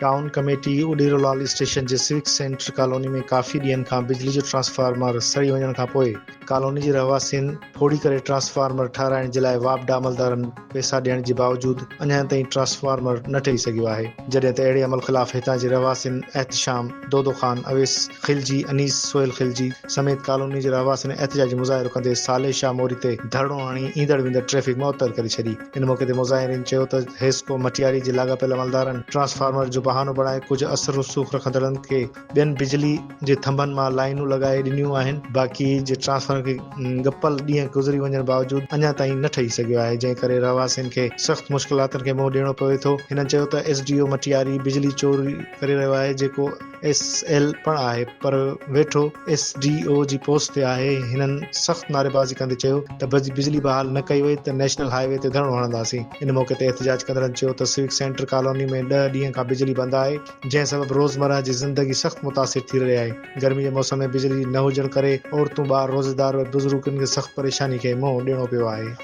Town committee Udero لال station جي civic centre colony ۾ ڪافي ڏينهن کان بجلي جو ٽرانسفارمر سڙي وڃڻ کانپوء ڪالوني جي رهواسين ڦوڙي ڪري ٽرانسفارمر ٺهرائڻ جي لاء واپڊا عملدارن پئسا ڏيڻ جي باوجود اڃان تائين ٽرانسفارمر نه ٺهي سگهيو آهي جڏهن ته اهڙي عمل خلاف هتان جي رهواسين احتشام دودو خان اويس خلجي انيس سهيل خلجي سميت ڪالوني جي رهواسين احتجاجي مظاهرو ڪندي صالح شاهه موري تي ڌرڻو هڻي ايندڙ ويندڙ ٽريفڪ معطل ڪري ڇڏي. ان موقعي تي مظاهرين چيو ته حيسڪو مٽياري جي لاڳاپيل عملدارن ٽرانسفارمر جو بهانو بڻائي ڪجهه اثر رسوخ رکندڙن کي ٻين بجلي جي ٿنڀن مان لائينون لڳائي ڏنيون آهن باقي جي ٽرانسفارمر کي ڳپل ڏينهن گذري وڃڻ باوجود اڃا تائين نه ٺهي سگهيو آهي جنهن ڪري رهواسين کي سخت مشڪلاتن کي منهن ڏيڻو پوي ٿو هنن چيو ته ايس ڊي او مٽياري بجلي چوري ڪري رهيو آهي جيڪو ايس ايل پڻ آهي پر ويٺو ايس ڊي او جي پوسٽ تي آهي هنن سخت نعريبازي ڪندي چيو ته بجلي بحال نه ڪئي وئي ته نيشنل هاء وي تي ڌرڻو هڻنداسين ان موقعي تي احتجاج ڪندڙن چيو ته سوڪ سينٽر ڪالوني ۾ ڏهه ڏينهن کان بجلي بند آهي جنهن سبب روزمرهه جي زندگي سخت متاثر ٿي رهي آهي گرمي جي موسم ۾ بجلي نه هجڻ ڪري عورتون ٻار روزيدار ۽ بزرگن کي سخت پريشاني کي منهن ڏيڻو پيو آهي.